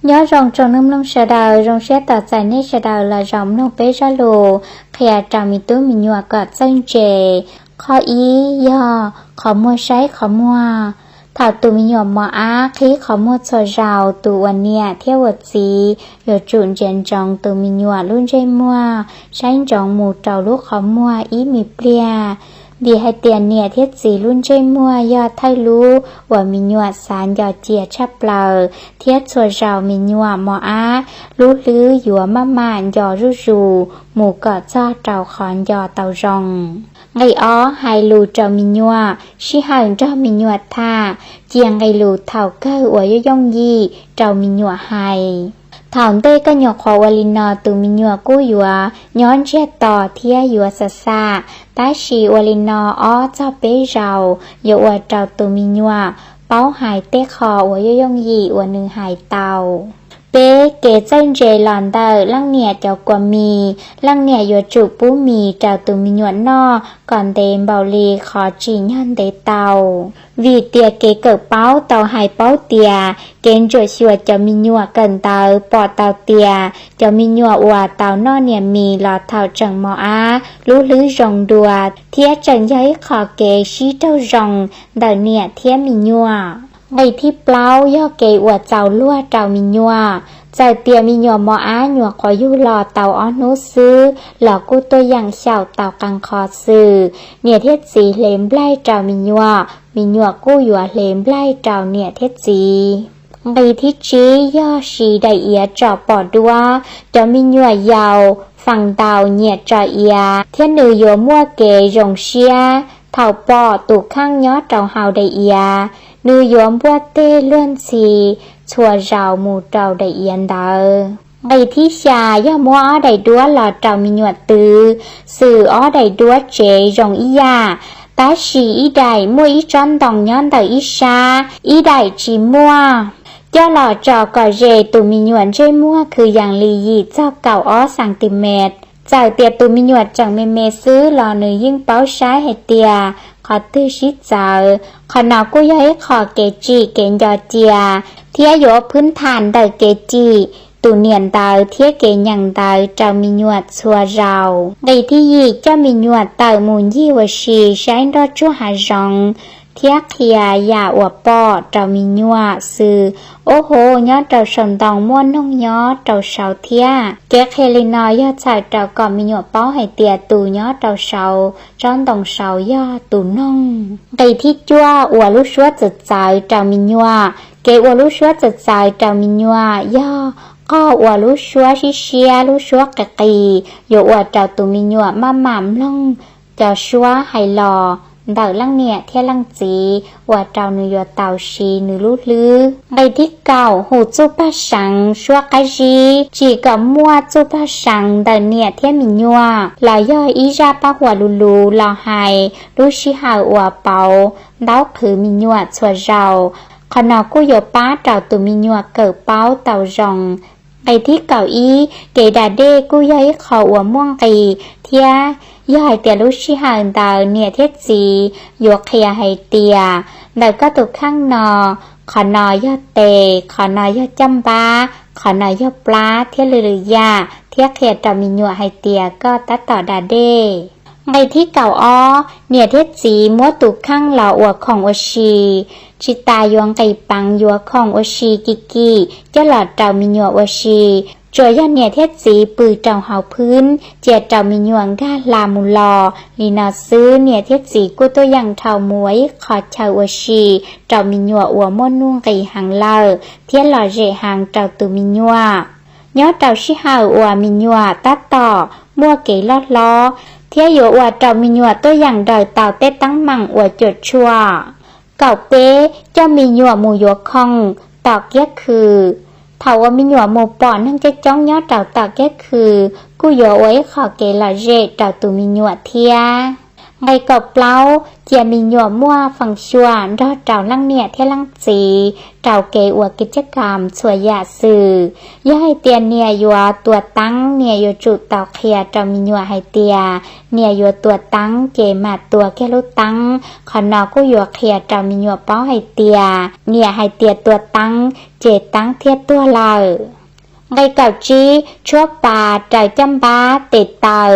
Nyob zoo tsoom neeg mloog sawv daws, zoo siab tos txais nej sawv daws los zaum mloog peb zaj lus qhia rau me tub me nyuam kom txawj ntse. Qhov ib yog qhov muag saib qhov muag. Thaum tus me nyuam mos ab qhib qhov muag txhua zaus, tus ua niam thiab ua txiv yuav tsum ntsia ntsoov tus me nyuam lub ntsej muag, saib ntsoov mus rau lub qhov muag ib me pliag. Vim hais tias niam thiab txiv lub ntsej muag yog thawj lub uas me nyuam xav nco cia tshaj plaws, thiab txhua zaus me nyuam mos ab, lub hlwb yuav maj mam nco zuj zus mus kom txog rau qhov nco tau zoo. Nqe ob, hais lus rau me nyuam. Sij hawm nrog me nyuam tham, cia nqe lus thaum kawg uas yooj yooj yim rau me nyuam hais. Thaum ntej koj nyuam qhuav ua li no, tus me nyuam kuj yuav nyob ntsiag to thiab yuav xam xam, tab sis ua li no ob txog peb zaus yuav ua rau tus me nyuam paub hais tej qho uas yooj yooj yim uas nws hais tau. Peb, kev txawj ntse los ntawm leej niam cov kua mis. Leej niam yuav tsum pub mis rau tus me nyuam noj kom ntev npaum li qhov tsim nyog ntev tau. Vim tias kev kawm paub tau hais paub tias kev ntsuam xyuas cov me nyuam kawm ntawv pom tau tias cov me nyuam uas tau noj niam mis los thaum tseem mos ab lub hlwb zoo dua, thiab tseem yog ib qho kev sib raug zoo ntawm niam thiab me nyuam. Nqe thib plaub yog kev ua txaus luag rau me nyuam. Txawm tias me nyuam mos ab nyuam qhuav yug los tau ob hnub xwb los kuj tuaj yeem xyaum tau qee qho xwm. Niam thiab txiv hle nplaig rau me nyuam, me nyuam kuj yuav hle nplaig rau niam thiab txiv. Nqe thib tsib yog siv daim iav tsom pom duab. Cov me nyuam yaus feem ntau nyiam tso iav, thiab nws yuav muaj kev zoo siab thaum pom tus kheej nyob rau hauv daim iav. Nws yuav npuaj teg luag ntxhi txhua zaus mus rau daim iav ntawd. Nqe thib xya yog muab ob daim duab los rau me nyuam twv. Xwm ob daim duab tsev zoo ib yam, tab sis ib daim muaj ib tsob ntoo nyob ntawm ib sab, ib daim tsis muaj. Coj los tso kom ze tus me nyuam ntsej muag kwv yees li yim txog kaum ob xas tis mev. Txawm tias tus me nyuam tseem me me xwb los nws yeej paub saib hais tias qhov twg sib txawv. Qhov no kuj yog ib qho kev tsim kev nco cia, thiab yuav phwb tham ntawm kev cim tus niam ntawv thiab kev nyeem ntawv rau me nyuam txhua zaus. Nqe thib yim, coj me nyuam tawm mus ncig ua si saib nroj tsuag hav zoov, thiab qhia yam uas pom rau me nyuam xwm ob hauv nyob rau saum ntoo muaj noog nyob rau saud thiab. Kev qhia li no yog txhawm rau kom me nyuam paub hais tias tus nyob rau saud tsob ntoo saud yog tus noog. Nqe thib cuaj, ua lub suab txawv txawv rau me nyuam. Kev ua lub suab txawv txawv rau me nyuam yog qog ua lub suab siab siab, lub suab qis qis, yuav ua rau tus me nyuam maj mam mloog cov suab hais los ntawm leej niam thiab leej txiv, ua rau nws yuav tau siv nws lub hlwb. Nqe thib kaum, hu txuj paj seev suab qab zib. Tsim kom muaj txuj paj seev ntawm niam thiab me nyuam los yog ib zaj paj huam luv luv los hais lub sij hawm uas pauv ntaub qhwv me nyuam txhua zaus. Qhov no kuj yuav pab rau tus me nyuam kawm paub tau zoo. Nqe thib kaum ib, kev da dej kuj yog ib qho uas muaj nqis, thiab yog hais tias lub sij hawm ntawd niam thiab txiv yuav qhia hais tias ntawm koj tus kheej no, qhov no yog tes, qhov no yog caj npab, qhov no yog plab thiab lwm lwm yam, thiab qhia rau me nyuam hais tias koj tab tom da dej. Nqe thib kaum ob, niam thiab txiv muab tus kheej los ua khoom ua si. Tsis tas yuav nqis peev yuav khoom ua si kim kim coj los rau me nyuam ua si. Tsuas yog niam thiab txiv pw rau hauv phwb, cia rau me nyuam nkag hla mus los li no xwb, niam thiab txiv kuj tuaj yeem dhau mus ua ib qho chaw ua si rau me nyuam uas muaj nuj nqis heev lawm thiab lom zem heev rau tus me nyuam. Nyob rau sij hawm uas me nyuam tab tom muaj kev loj hlob, thiab yuav ua rau me nyuam tuaj yeem daws tau tej teeb meem uas cuam tshuam. Kaum peb, coj me nyuam mus yuav khoom tom kiab khw. Thaum uas me nyuam mus pom neeg coob coob nyob rau tom kiab khw kuj yuav ua ib qho kev lom zem rau tus me nyuam thiab. Nqe kaum plaub, cia me nyuam muaj feem xyuam nrog rau leej niam thiab leej txiv rau kev ua kev caj kam txhua yam xwm. Yog hais tias niam yuav tua teeb, niam yuav tsum tau qhia rau me nyuam hais tias niam yuav tua teeb ces mam tua kiag lub teeb. Qhov no kuj yuav qhia rau me nyuam paub hais tias niam hais tias tua teeb ces teeb thiaj tuag lawm. Nqe kaum tsib, tshuab pas raws caj npab tes taw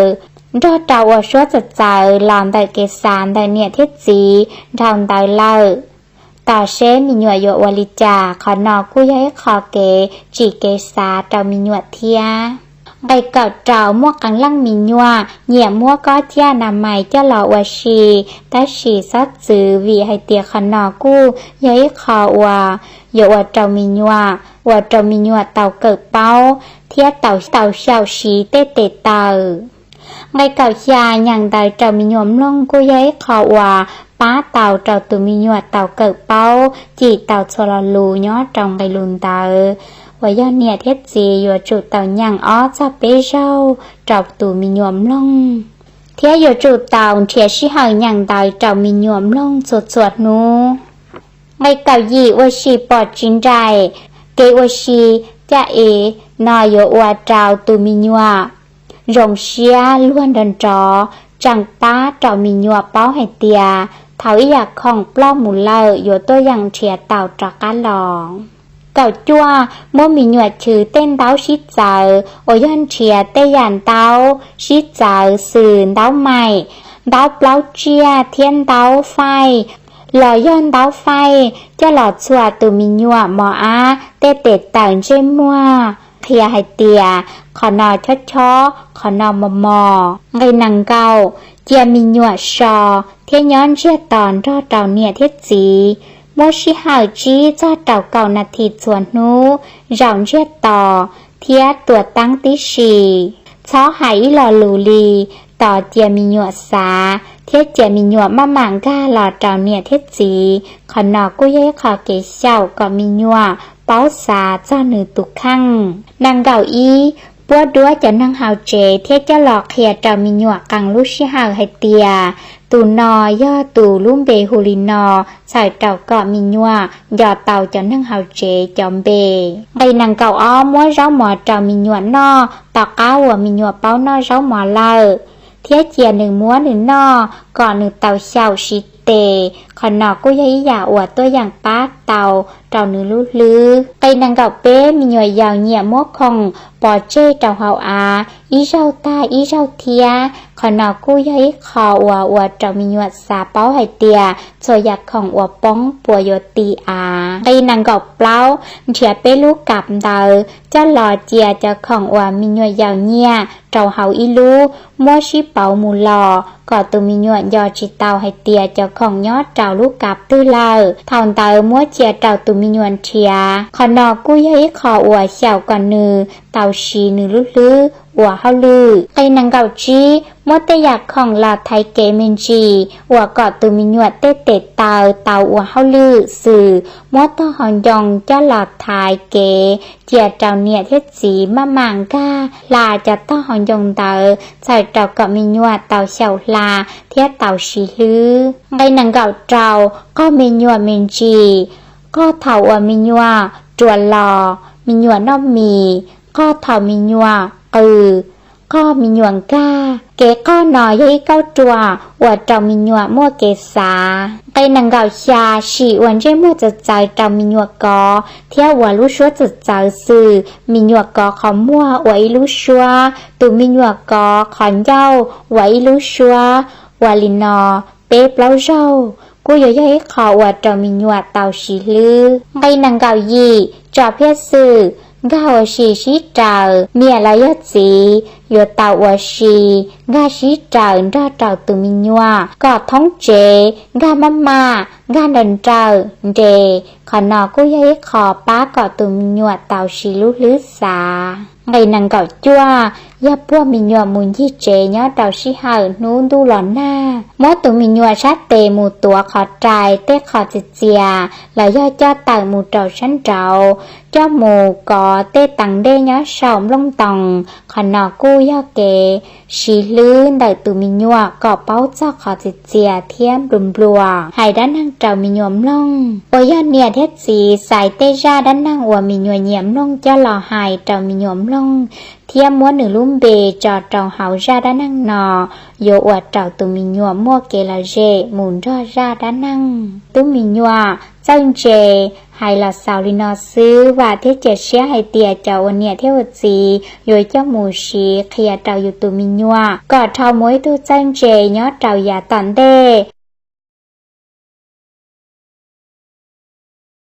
nrog rau ua suab txawv txawv los ntawm kev xav ntawm niam thiab txiv dhau ntawd lawm. Tos seb me nyuam yuav ua li cas, qhov no kuj yog ib qho kev tsim kev xav rau me nyuam thiab. Nqe kaum rau, muaj qee leej me nyuam nyiam muab kob caj nas mais coj los ua si, tab sis txhob txwv vim hais tias qhov no kuj yog ib qho uas yuav ua rau me nyuam, ua rau me nyuam tau kawm paub thiab tau xyaum siv tej tes taw. Nqe kaum xya, nyeem ntawv rau me nyuam mloog kuj yog ib qho uas pab tau rau tus me nyuam tau kawm paub, cim tau txhua lo lus nyob rau nqe lus ntawv uas yog niam thiab txiv yuav tsum tau nyeem ob txog peb zaug rau tus me nyuam mloog, thiab yuav tsum tau nrhiav sij hawm nyeem ntawv rau me nyuam mloog txhua txhua hnub. Nqe kaum yim, ua si pom tsis nraim. Kev ua si caj ev no yuav ua rau tus me nyuam zoo siab luag nrov nrov, tseem pab rau me nyuam paub hais tias thaum ib yam khoom ploj mus lawm yuav tuaj yeem nrhiav tau rov qab los. Kaum cuaj, muab me nyuam chwv tej ntaub sib txawv uas yog nrhiav tej yam ntaub sib txawv xws ntaub maim, ntaub plaub tsiaj thiab ntaub faij, los yog ntaub faij coj los txhuam tus me nyuam mos ab tej tes taw ntsej muag, qhia hais tias qhov no chob chob, qhov no mos mos. Nqe nees nkaum, cia me nyuam so thiab nyob ntsiag to nrog rau niam thiab txiv, muab sij hawm tsib txog rau kaum nas this txhua hnub, zaum ntsiag to thiab tua teeb tib si. Txhob hais ib lo lus li, tos cia me nyuam xav thiab cia me nyuam maj mam nkag los rau niam thiab txiv. Qhov no kuj yog ib qho kev xyaum kom me nyuam paub xav txog nws tus kheej. Nees nkaum ib, puab duab cov neeg hauv tsev thiab coj los qhia rau me nyuam qee lub sij hawm hais tias tus no yog tus lub npe hu li no, txhawm rau kom me nyuam nco tau cov neeg hauv tsev cov npe. Nqe nees nkaum ob, muab zaub mov rau me nyuam noj tom qab uas me nyuam paub noj zaub mov lawm, thiab cia nws muab nws noj kom nws tau xyaum siv tes. Qhov no kuj yog ib yam uas tuaj yeem pab tau rau nws lub hlwb. Nqe nees nkaum peb, me nyuam yaus nyiam muab khoom pov tseg rau hauv av ib zaug tag ib zaug thiab. Qhov no kuj yog ib qho uas ua rau me nyuam xav paub hais tias txhua yam khoom uas poob puas yuav ti av. Nqe nees nkaum plaub, nrhiav peb lub kav ntawv coj los cia cov khoom uas me nyuam yaus nyiam rau hauv ib lub, muab sib pauv mus los kom tus me nyuam nco tsis tau hais tias cov khoom nyob rau lub kav twg lawm. Thaum ntawd muab cia rau tus me nyuam nrhiav. Qhov no kuj yog ib qho uas xyaum kom nws tau siv nws lub hlwb ua hauj lwm. Nqe nees nkaum tsib, muab tej yam khoom los thaiv kev me ntsis uas kom tus me nyuam tej tes taw tau ua hauj lwm xwm muab tog hau ncoo coj los thaiv kev, cia rau niam thiab txiv maj mam nkag hla cov tog hau ncoo ntawd txhawm rau kom me nyuam tau xyaum hla thiab tau siv hlwb. Nqe nees nkaum rau, qog me nyuam me ntsis. Qog thaum uas me nyuam ruas los, me nyuam noj mis, qog thaum me nyuam qw, qog me nyuam nkag. Kev qog no yog ib kauj ruam ua rau me nyuam muaj kev xav. Nqe nees nkaum xya, sim ua ntsej muag txawv txawv rau me nyuam kov thiab ua lub suab txawv txawv xwm me nyuam kov qhov muag ua ib lub suab, tus me nyuam kov qhov ncauj ua ib lub suab. Ua li no peb plaub zaug kuj yuav yog ib qho ua rau me nyuam tau siv hlwb. Nqe nees nkaum yim, tso phiaj xwm nkag ua si sib raws. Niam los yog txiv yuav tau ua si nkag sib raws nrog rau tus me nyuam kom thoob tsev, nkag maj mam, nkag nrawm nrawm nres. Qhov no kuj yog ib qho pab kom tus me nyuam tau siv lub hlwb xav. Nqe nees nkaum cuaj, Yog puag me nyuam mus ncig tsev nyob rau sij hawm hnub ntuj los nag, muab tus me nyuam sab tes mus tuav qhov rai tej qhov txias txias los yog coj tawm mus rau sab nraud, coj mus kov tej teev dej nyob saum nplooj ntoos. Qhov no kuj yog kev siv hlwb ntawm tus me nyuam kom paub txog qhov txias txias thiab nplua nplua hais dab neeg rau me nyuam mloog. Uas yog niam thiab txiv xaiv tej zaj dab neeg uas me nyuam nyiam mloog coj los hais rau me nyuam mloog, thiab muab nws lub npe tso rau hauv zaj dab neeg no, yuav ua rau tus me nyuam muaj kev lom zem mus nrog zaj dab neeg. Tub me nyuam, txawj ntse. Hais los xaus li no xwb, vam thiab cia siab hais tias cov ua niam thiab ua txiv yuav coj mus siv qhia rau yus tus me nyuam kom dhau mus ib tug txawj ntse nyob rau yav tom ntej.